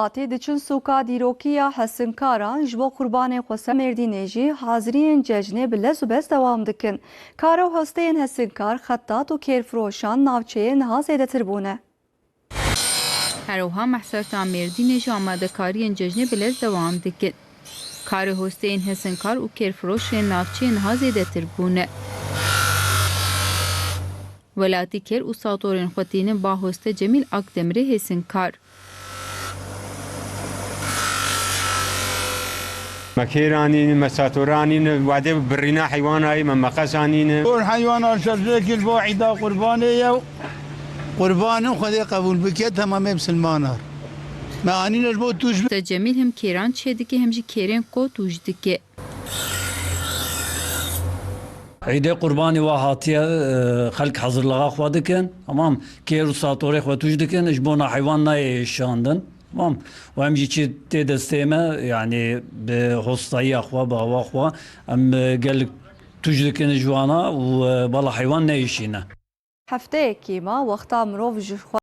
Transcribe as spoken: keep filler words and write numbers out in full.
Hatî diçin sûka dîrokî ya Hesinkaran ji bo qurbanên xwese Mêrdînê jî haziriyên cejnê bi lez û bez dewam dikin. Kar û hosteyên Hesinkar, xettat û kêrfiroşan navçeyê niha zêdetir bûne. Her wiha mehserta Mêrdînê jî amadekariyên cejnê bi lez dewam dikin. Karê hosteyên Hesinkar û kêrfiroşên navçeyê niha zêdetir bûne. Welatî kêr û satorên xwe tînin ba hoste Cemîl Akdemirê Hesinkar. Me kêr anîne, me sator anîne, wadê birîna heywanayê me meqes anîne. Ol heywana şerjê kir bo îda qurbanê ye û qurbanin Xwedê qebûl bike, temamê misilmanar. Me anîne ji bo tûj. Te Cemîl him kêran çêdike, him jî kêrên ko tûj dike. Îdê qurbanî wa hatiye, e, xelk hezirlixa xwe dikin. Tamam, kêr û satorê xwe tûj dikin, ji bona heywan nayê şandin. Tamam, û em jî çi tê destê me, yanî bi hostayiya xwe, bi awa xwe, em, e, gelek tûj dikin ji wana û, e, bala heywan neyêşîne. Hefteyekî ma wexta mirov ji xwe